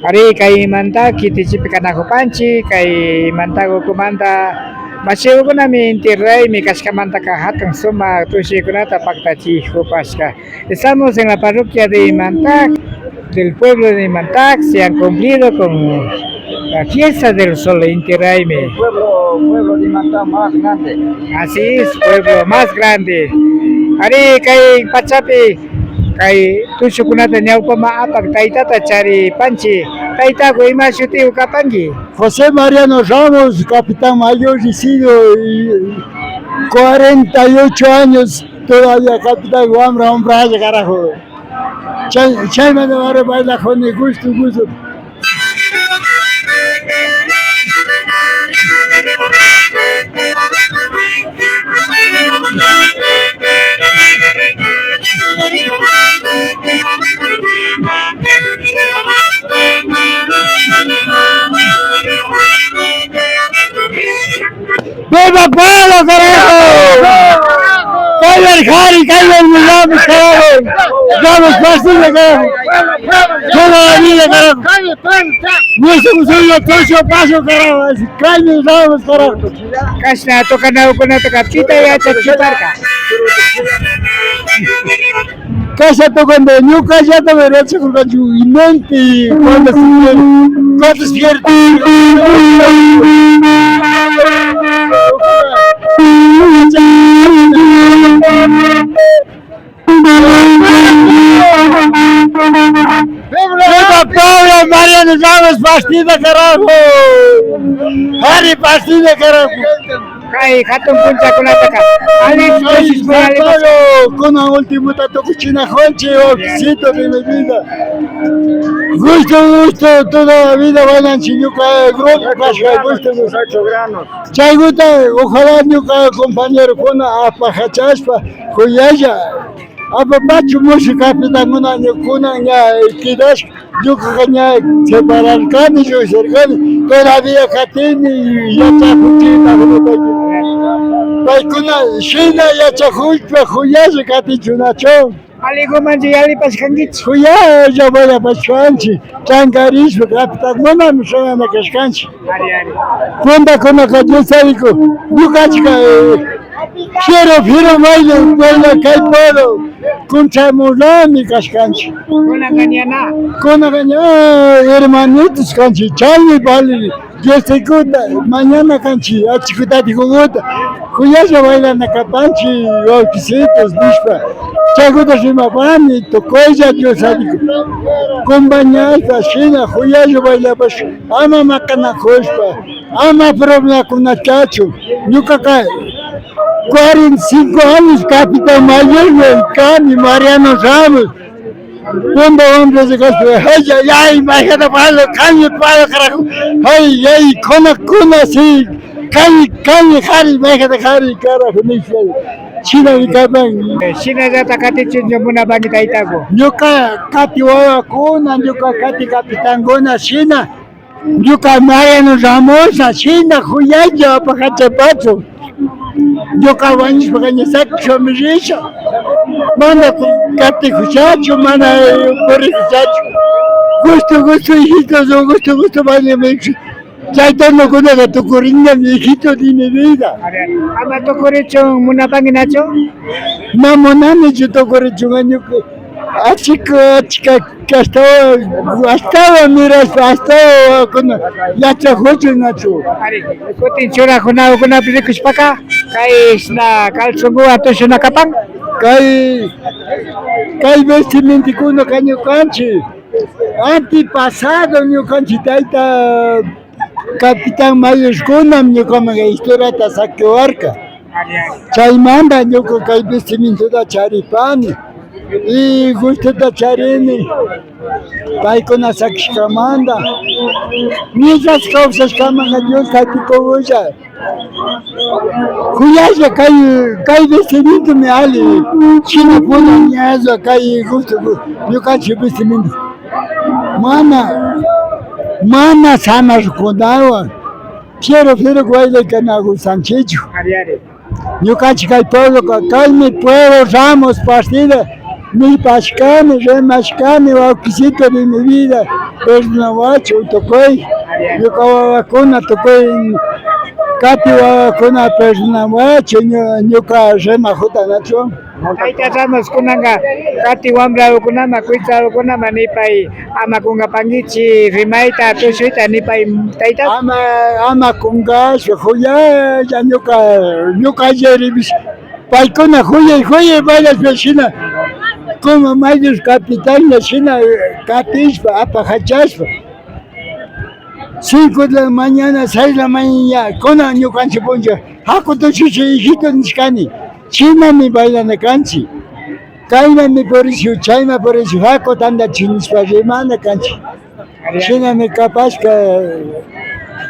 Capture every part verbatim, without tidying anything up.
Ari, kaymanta kitichipi kanakupanchik, kaymanta ukumanta mashikukunami inti raymi kashkamantaka hatun sumak tushuykunata paktachikupashka. Estamos en la parroquia de Imantag, del pueblo de Imantag, se han cumplido con la fiesta del sol inti raymi. El pueblo, pueblo de Imantag más grande. Así es, pueblo más grande. Ari, kay pachapi kay tushukunata ñawpaman apak taytata charipanchik. Taytaku, ima shutiku kapanki? José Mariano Ramos, capitán mayor, resido y cuarenta y ocho años, todavía capitán, wambra, wambra, carajo. Chay, chaymanta bailakuni gusto, gusto. ¡Viva pueblo, carajo! ¡Viva el Jari, viva el Ramos, carajo! ¡Ramos, Pastina, carajo! ¡Toda la vida, carajo! ¡Mucho suyo, Tocho, Paso, carajo! ¡Calle Ramos, carajo! Kashna tocanakukunata kapchita yachachiparka. Kashna tocando ñukallata derecho kurkanchu inunti cuando se pierde, cuando se pierde. ¡Viva Pablo Mariano Ramos, Pastina, carajo! ¡Jari, Pastina, carajo! Kay hatun punchakunataka alli kushish, muy alli. Kunan ultimota tukuchinakunchik, wawkisito de mi vida. Gusto, gusto, toda la vida bañanchik ñuka grupo kashka, gusto, gusto. Chaykuta, ojalá ñuka compañerokuna apakachashpa, kuyaylla, apapachu mushuk capitankuna, ñukakuna ña kidashka. Ñukaka ña separarkani, lluksharkani, todavía katini yachakuchina, paykuna shina yachakushpa kuyalla katinchik nachu. Allikumanchik yallipashkankichik. Kuyalla bailapashkanchik, trankarishpa, capitankunami shunkana kashkanchik. Ari, ari. Puntakunaka Dios sabiku, ñukanchikka, eh, fiero, fiero baile, baila kay pueblo. Kunchamurami kashkanchik. Kunanka ña na. Kunanka ña hermanitos kanchik, chaymi vali. Diosnikuta mañana kanchik, achikutati juguta. Kuyalla bailana kapanchik, wawkisitos, nishpa. Chaykuta rimapani, tukuylla Dios amigo. Compañashpa, shina, kuyalla bailapash, ama makanakushpa, ama problemakunatachu. Ñukaka cuarenta y cinco años capitán mayor kani, Mariano Ramos. Punta hombre de Castro, ay, ay, ay, imagina, palo, caño, palo, carajo. Ay, ay, kuna, kuna, sí. Caño, caño, jari, imagina, jari, carajo, ni sé. Shina, ni capan. Shinallata katichunchu munapanki taytaku. Ñuka kati wawakuna, ñuka kati capitankuna, shina. Ñuka Mariano Ramosa, shina kuyaylla apakachapachun. Ñuka wañushpaka ña sakichunmi risha. Mana ku-, katikushachu, mana, eh, purikushachu. Gusto, gusto, hijitos, gusto, gusto, bañame. Chayta ñukunaka tukurinami, hijito de mi vida. Ama tukurichun munapanki nachu? Na munanichu tukurichun, ñuka. Achika, achika, ashtawan, ashtawan mirashpa, ashtawan wawakuna yachakuchun nachu. Ari, kutin churakunakunapi rikushpaka, kay shina calzonkuwan tushuna kapan. Kay, kay vestimentakuna ñukanchik antepasado, ñukanchik tayta capitán mayorkunami ñukaman historiata sakiwarka. Chaymanta ñuka kay vestimentata charipani y gustota charini paykuna sakishkamanta. Mientras kawsashkamanta Dios katikunlla. Kuyaylla kay, kay vestimentami alli. Shina puna ñalla kay gusto, ñukanchik vestimenta. Mana, mana sanarkunawan. Fiero, fiero, guaylaykanaku sanchichu. Ari, ari. Ñukanchik kay puebloka, kaymi pueblo Ramos Partida, Nipashkani, rimashkani, wawkisito de mi vida, perdonawachun tukuy, ñuka wawakuna tukuy, kati wawakuna perdonawachun, ñu-, ñuka rimajuta nachu. Tayta Ramos, kunanka kati wambrakunaman, kuytsakunaman nipay, ama kunkapankichik rimayta, tushuyta nipay, tayta. Ama, ama kunkashpa, juyalla ñuka, ñuka yeribish. Paykuna juyay, juyay bailashpa shina, como mayor capitán shina, eh, katishpa, apajachashpa. Cinco de la mañana, seis de la mañana, kunan ñukanchik puncha, jaku tushuchun hijito nishkani, shinami bailana kanchik. Kaynami purishu, chayma purishu, jaku tantachik nishpa rimana kanchik. Shinami kapashka,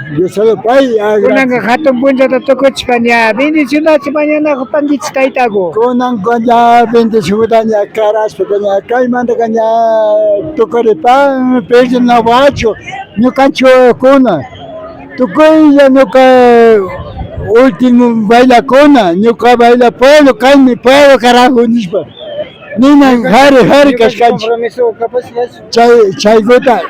Diosalo pay agra-. Kunanka jatun punchata tukuchishpa ña bendicionachishpa ña najupankichik taytaku. Kunanka ña bendicionta ña karashpaka ña kaymantaka ña tukuripan, perdonawachun ñukanchikkuna. Tukuylla ñuka último bailakuna, ñuka baila pueblo, kaymi pueblo carajo nishpa. Ninan jari, jari kashkanchik. Chay, chaykuta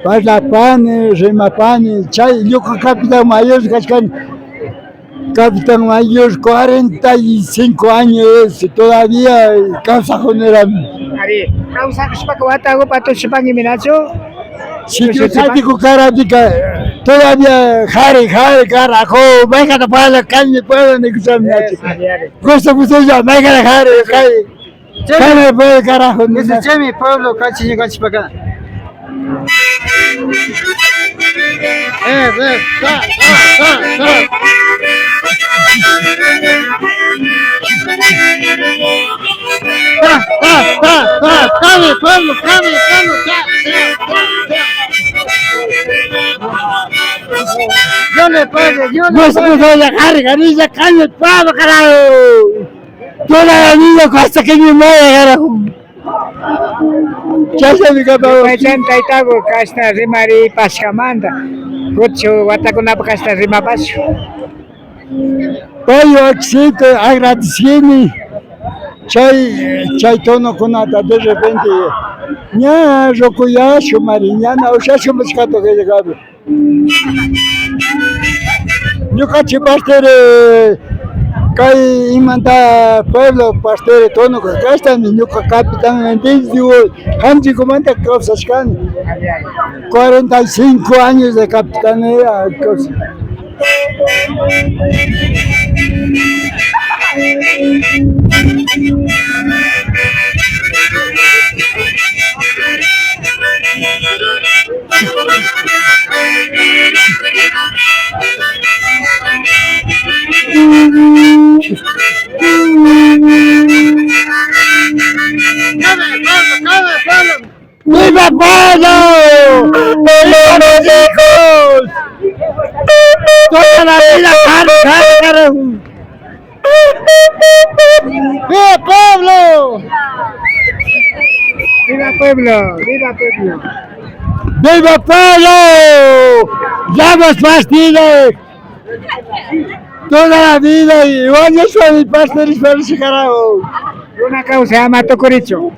parlapani, rimapani, chay ñuka capitán mayor kashkani. Capitán mayor, cuarenta y cinco años, todavía kawsajunerami. Ari, kawsajushpaka watakupa tushupankimi nachu? Si yo táctico karantika, todavía jari, jari, carajo, déjate para, calme, pueblo, ni escuchar, nachu. Ari, ari. Gusto, gusto, ya, déjate, jari, jari. Chaymi, chaymi pueblo, carajo, dice, nina. Chaymi pueblo, kachi, ñukanchikpaka. Eh, eh, ta, ta, ta, ta. Ta, ta, ta, ta, cabe, pueblo, cabe, pueblo, ta, ta, ta, ta. Yo le pague, yo le pague. No se puede dejar, carilla, calle, pueblo, carajo. Toda la vida hasta que me muera, carajo. Chashna mi kapa. Yupaychani taytaku, kashna rimaripashkamanta. Kuchu watakunapak kashna rimapashun. Pay wakisito agradecini. Chay, chay tonokunata de repente ña rukuyashun mari, ña na ushashun mashkata kaykapi. Ñukanchik pastere, kay imanta pueblo pastere tono kashkami, ñuka capitán Enrique Janchikumanta kawsashkani. Cuarenta y cinco años de capitanía kawsashkani. ¡Viva Pablo! ¡Viva los hijos! Toda la vida, carajo, carajo. ¡Viva Pablo! ¡Viva pueblo! ¡Viva pueblo! ¡Viva Pablo! ¡Vamos, partido! Toda la vida, igual yo soy pastor y soy carajo. Runa kawsay ama tukurichu.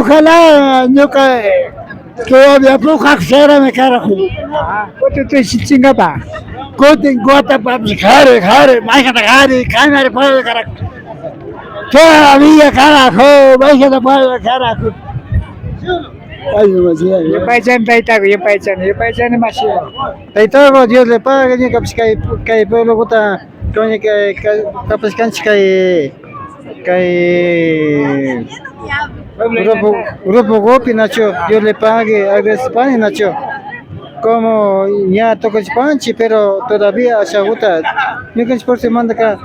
Ojalá ñuka, eh, todavía pujakushkarami, carajo. Kutin tushuchinkapa. Kutin watapapash kari, kari, mayjata kari, kaymari pueblo, carajo. Todavía, carajo, mayjata pueblo, carajo. Ay, no, sí, ay, ay. Yupaychani taytaku, yupaychani, yupaychani mashiku. Taytaku, Dios le pague, ñukapash kay, kay pueblokuta, kay, kay, kay, kapashkanchik kay, kay grupo, grupokupi, nachu, Dios le pague, agradecipani, nachu. Como ña tukuchipanchik, pero todavía ashakuta, ñukanchik por semantaka,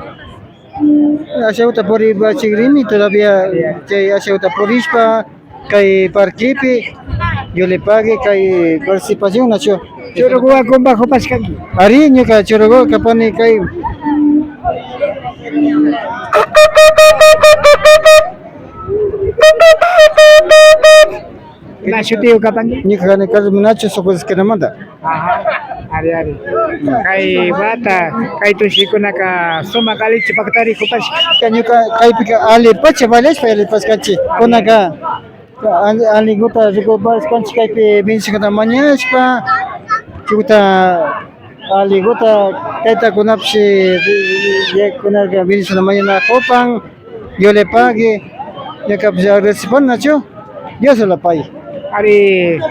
ashakuta puripachikrini todavía, chay ashakuta purishpa, kay parquepi, yo le pague kay participación, nachu. Churukuwan kumpajupashkanki. Ari, ñuka churukuwan kapani kay. Ima shutiku kapanki? Ñuka kani Carlos Menacho, Sopo esquinamanta. Ajá. Ari, ari. Kay wata, kay tushuykunaka sumak allichu paktarikupashka. Ñuka kaypika allipacha vallashpa yallipashkanchik. Kunanka alli-, alliguta rikupashkanchik kaypi bendicionkuna mañashpa, chukta alliguta taytakunapish, kunanka bendicionkuna mañanakupan. Dios le pague. Ñukapish agradecipani nachu. Dios le pague. Ari,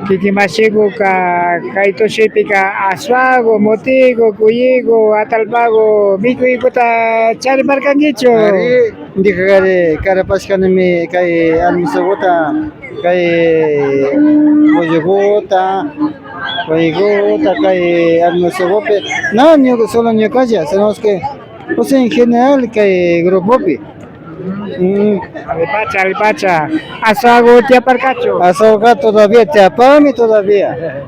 kikin mashiguka kay tushuypika aswagu, mutigu, kuyigu, atalpagu mikuykuta chariparkankichu? Ari, ñukakari karapashkanimi kay almuerzoguta, kay polloguta, kuyiguta kay almuerzogupi. Na ñuka, solo ñukalla, sino es que, o sea, en general kay grupopi. Mm. Allipacha, allipacha. Aswagu tiyaparkachu? Aswaguka todavía tiyapami todavía.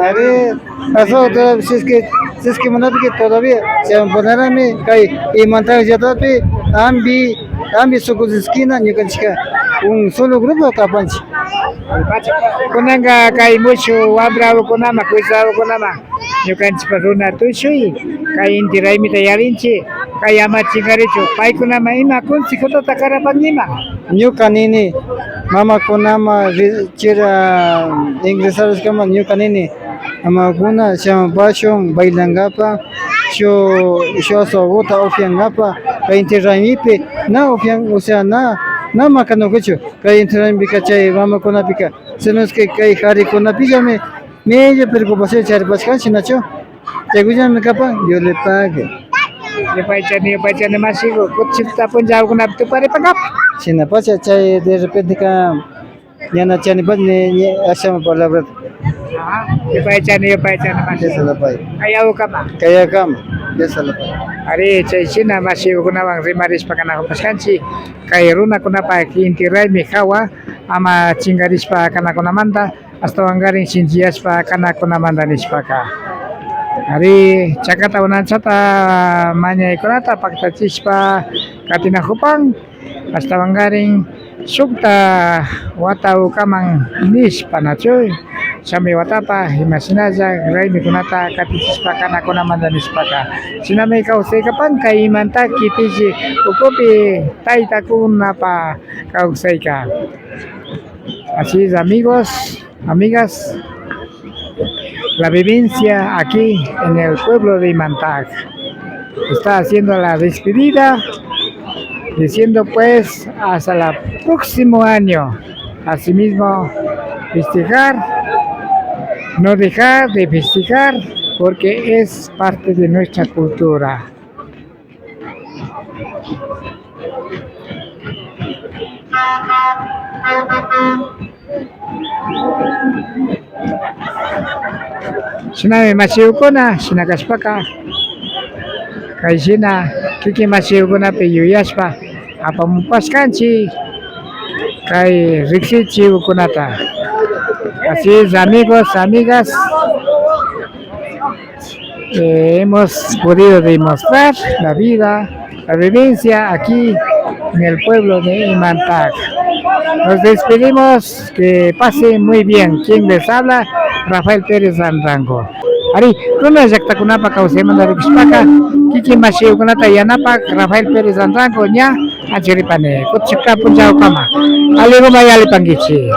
Ari, aswagu todavía, si es que, si es que munapika todavía, se ponerami kay imantaka llatapi ambi, ambi sukusiskina ñukanchikka un solo grupo kapanchik. Allipacha. Kunanka kay mushu wambragukunaman, kuytsagukunaman. Ñukanchikpa runa tushuy, kay inti raymita yarinchik, kay ama chinkarichu, paykunaman ima consejotata karapankiman? Ñuka nini, mamakunaman ri-, chira ingresarishkaman ñuka nini, mamakuna shamupashun bailankapa, shuk, shuk aswaguta upiankapa, kay inti raymipi na upian, o sea, na, na makanukuchu, kay inti raymipika chay mamakunapika, sino es que kay karikunapillami, Medio preocupación charipashkanchik, nachu? Chaykullami kapan, Dios le pague. Yupaychani, yupaychani, mashiku, kuchita punllakunapi tuparipankapa. Shinapacha chay de repenteka ñana chanipash ni, ni ashaman palabra. Ajá, yupaychani, yupaychani, mashiku. Dios le pague. Kayakama. Kayakama, Dios le pague. Ari, chay shina mashikunawan rimarishpa kanakupashkanchik, kay runakunapa inti raymi hawa, ama chinkarishpa kanakunamanta, ashtawankarin shinchiyashpa kanakunamanta nishpaka. Ari, chakata unanchata mañaykunata paktachishpa katinakupan, ashtawankarin shukta wata ukaman nishpa, nachu? Shamui watapa imashinalla raymikunata katichishpa kanakunamanta nishpaka. Shinami kawsaykapan kay imanta kitichi ukupi taytakunapa kawsayka. Así es, amigos, amigas, la vivencia aquí en el pueblo de Imantag. Está haciendo la despedida, diciendo pues hasta el próximo año. Asimismo, festejar, no dejar de festejar, porque es parte de nuestra cultura. Shinami mashikuna, shina kashpaka, kay shina kikin mashikunapi yuyashpa apamupashkanchik kay riksichikukunata. Así es, amigos, amigas. Eh, hemos podido demostrar la vida, la vivencia aquí en el pueblo de Imantag. Nos despedimos, que pasen muy bien. Quien les habla, Rafael Pérez Anrango. Ari, runa llaktakunapa kawsaymanta rikushpaka, kikin mashikukunata yanapak Rafael Pérez Anrango ña anchuripani. Kuchika punchawkama. Aliguman yallipankichik.